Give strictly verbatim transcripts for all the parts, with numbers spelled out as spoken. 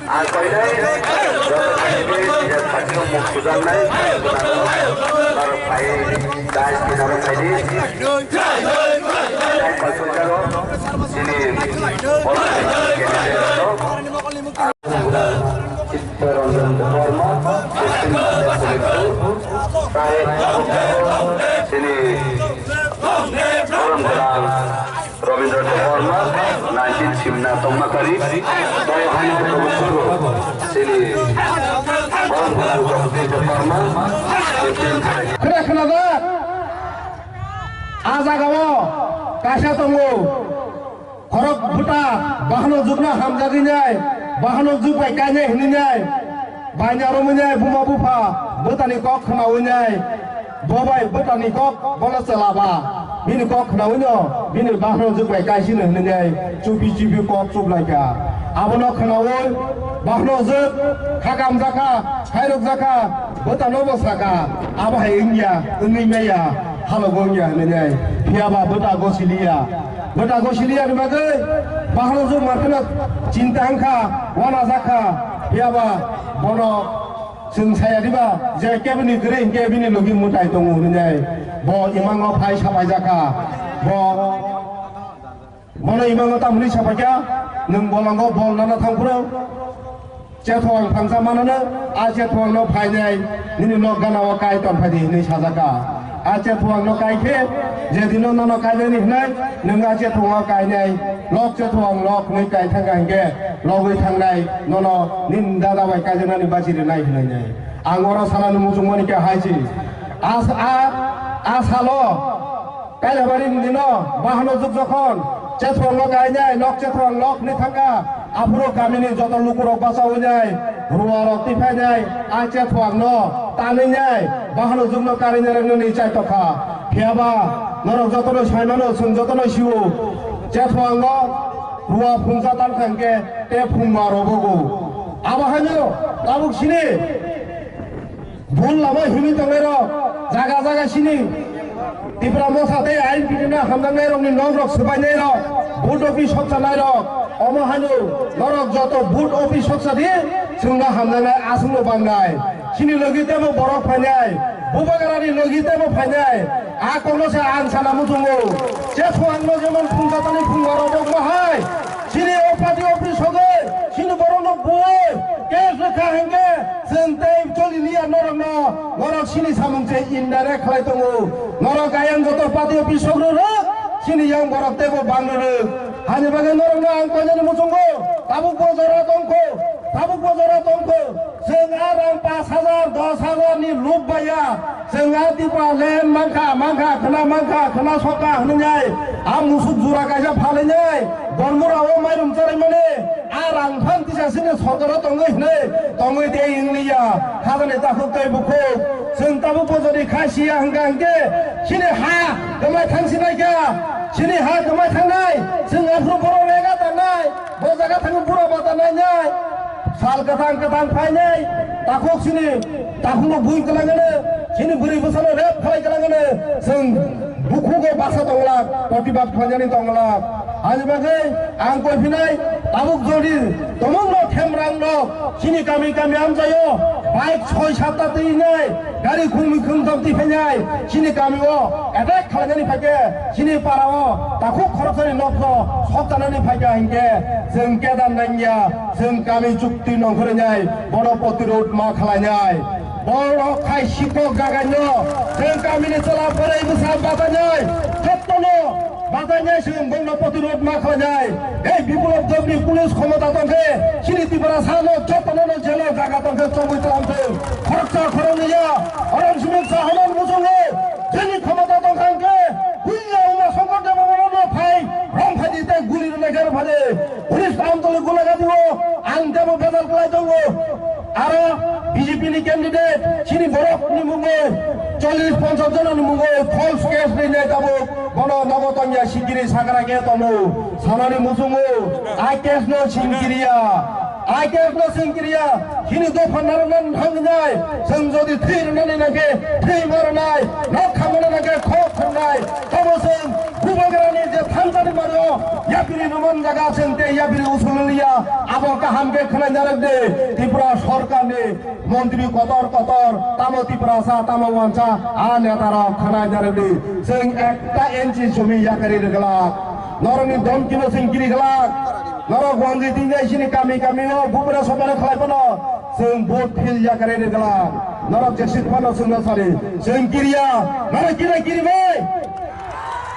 Ang koinai, yang pathiyo muk sujannai, narok phai, dais ni narok phai di. Yang pathiyo jaro, sini, Chittaranjan Debbarma, sini, Borom Gwnang Rabindra Debbarma, nineteen Simna Tongmakari, Dai Haino Debbarma, sini, Borom Gwnang Rabindra Debbarma, fifteen Khwna khwnajak, a jagao kaisa tongo. Khorok bwta bahano jukno hamjagwi nai, bahano juk bai kainai hinwi nai, baina romwi nai buma bupha bwtani kok khnawi nai, bo bai bwtani kok bono chwla ba, bini kok khnawi no bini bahano juk bai kaisino hinwi nai chubi chubi kok chublai kha. Abono khnawi bahano juk kha kamjakha, khairok jakha, bwtano bo sakha, abo hai wngya, wngwi maya, halogo wngya hinwi nai, phiya ba bwta gosiliya. Bwta gosiliya ni bagwi bahano jwk markheno chinta wngkha, wana jakha, phiya ba bono chwng saya diba je kebini kwrwi hinkhe bini logi mwtai tongo hinwi nai bo imango phai sapai jakha. Bo bono imango tamni sapai kha, nwng bolongo bol nana thang phuru. Chethuang thangsa manano, a chethuang no phainai, nini nok gana o kai ton phaidi hinwi sajaka. A chethuang no kai khe, je dino nono kainani hinai, nwng a chethuang o kainai, lok chethuang lok hinwi kai thangkha hinkhe, logwi thangnai, nono nini dada bai kaijaknani bachi rinai hinwi nai. Ang oro salani muchungmani khe hai si. A, a, a salo, Kailabari ni dino bahano jwk jokhon chethuang no kainai, nok chethuang nok ni thangkha, aphuru kamini joto lukurok bachawi nai, ruwa rok twi phainai, a chethuang no tanwi nai, bahano jwk no karinai rok nini chai tokha. Phiya ba norok joto no sai mano, chwng joto no sio, chethuang no ruwa phungsa tan thangkhe te phungma robogo. Abo haino tabuk sini Bul lama himwi tongnairok, jaga jaga sini Tipra Motha tei I N P T no hamjaknairokni nokrok swbainairok, vote office sokchanairok, omo haino norok joto vote office sokchadi, chwngno hamjaknai aswkno bangnai. Chini logi teibo borok phainai, Bubagrani logi teibo phainai, a kokno se ang sana muchungo. Chethuangno jemon phungjatani phungarok wngma hai, chini o party office sogwi, chini borokno buwi, case rwkha hinkhe, Chwng tei choli liya norokno, norok chini samung se indirect khlai tongo. Norok ayang joto party office rok, chini yang borok teibo bang rwrwk. Hani bagwi norokno ang koinani muchungo, tabuk bo jora tongkho, tabuk bo jora tongkho. Chwng a rang pash hajar, dos hajar ni lub baiya. Chwng a Tipraland mankha, mankha, khwna mankha, khwna sokha hwnwi nai. A musuk jura kaisa phalwi nai. Bormura o mairum charaimani. A rang phan tisa sini sorkaro tongwi hwnwi tongwi tei wng liya. Khajani takhuk tei bukhuk. Chwng tabuk bojori kha siya hwnkha hwnkhe chini ha kwmai thang sinai kha. Chini ha kwmai thangnai. Chwng aphuru borok rega tangnai. Bo jaga thangwi bura bata nainai. Sal kwthang kwthang phainai. Takhuk sini takhukno bui kwlangano. Chini bwrwi bwsano rep khlai kwlangano. Chwng bukhugo basa tonglak, protibad khlainani tonglak. Ani bagwi ang koi phinai, tabuk jodi tomongno themrangno chini kami kami amchaio bike soi satta twi nai, gari khungni khungtham twi phainai, chini kamio attack khlainani phaikhe, chini parao takhuk khoroksani nokno soktanani phaikha hinkhe, chwng kedar nangya, chwng kami chukti nongkhorwi nai, bono protirod ma khlainai. Borok khai sikok jagaino, chwng kamini chwla bwrwi bwsa bachainai, jotono bachainai chwng bongno protirod ma khlainai. Ei Biplop Debni police khomota tongkhe, chini Tiprasa no jotono no jelo jaga tongkhe chobwi tlam thung. Khoroksa khoroknwi ya, orom simik sa hanan muchungo, jeni khomota tongkha hwnkhe, huya Uma Shankar Debbarma no phai, rong phaidi tei guli rwnai khe rw phadi. Police amtoli gulagadi o, ang tebo bejal kwlai tongo. Aro B J P ni candidate, chini borok ni mungwi, Chollish ponchash jonani mungo false case rinai tabuk bono nogo tongya singkiri sakra khe tomo sanani muchungo. I case no singkiriya, I case no singkiriya. Chini dopha narwknani thangnai, chwng jodi thwi rwnani nangkhe thwi ma rwnai, nok khamani nangkhe khok khamnai. Tamo chwng Bubagrani je thansani mario yapiri rwman jaga chwng tei yapiri usulaliya, abo kaham khe khwnai narwk de. Tripura sorkarni montri kotor kotor, tamo Tiprasa, tamo wansa, a netarok khwnai narwk de. Chwng ekta inchi jumi yakarwi rwglak. Norokni domkino chwng kiri glak. Norok wanjwi tinjai sini kami kami o bubra sopano khlai phano chwng vote phil yakarwi rwglak. Norok jesit phano chwngno sari. Chwng kiriya, norok kira kiri bai.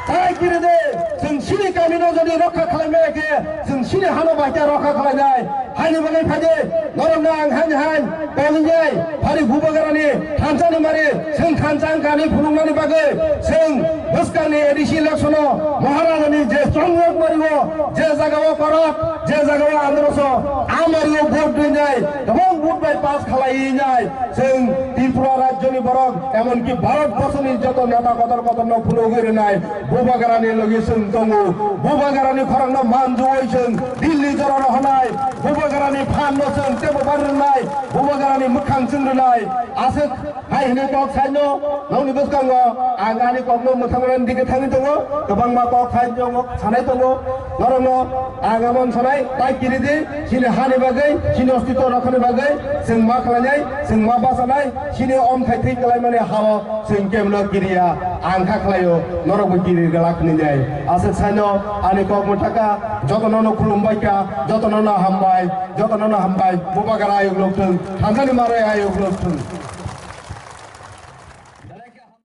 Tai kiri de, chwng sini kamino jodi rokha khlai maya khe, chwng sini hano bai khe rokha khlai nai. Haini bagwi phai de, norok no ang haini hain, tongwi nai, phari Bubagrani, thansa ni mari, chwng thansa wngkha ni phunuknani bagwi, chwng bwskangni A D C election o, Maharajani je chongrok mari o, je jaga o korok, je jaga o androso, a mari o vote rwi nai, kwbang vote bai pass khlai nai. Chwng Tripura rajyoni borok, emonki Bharat borshoni joto neta kotor kotorno phunugwi rwnai, Bubagrani logi chwng tongo. Bubagrani khorangno manjuwi chwng Delhi jorano rwnai, Bubagrani phanno chwng tebo bar rwnai, Bubagrani mwkhang chwng rwnai. Aswk hai hwnwi kok saino, nokni bwskango ang ani kokno mwthangmani dike thangwi tongo, kwbangma kok sai tongo, sanai tongo. Norokno ang amo sanai, tai kiri di, chini hani bagwi, chini ostitw rakhani bagwi, chwng ma khlainai, chwng ma bachanai, chini omthai thwi kwlaimani hao chwng kemno kiriya, ang kha khlaio, norokbo kiri glak hwnwi nai. Aswk saino ani kok mwthaka, jotono no khulumbai kha, jotono no hambai, jotono no hambai, Bubagra ayuk lok thung, thansani maroi ayuk lok thung.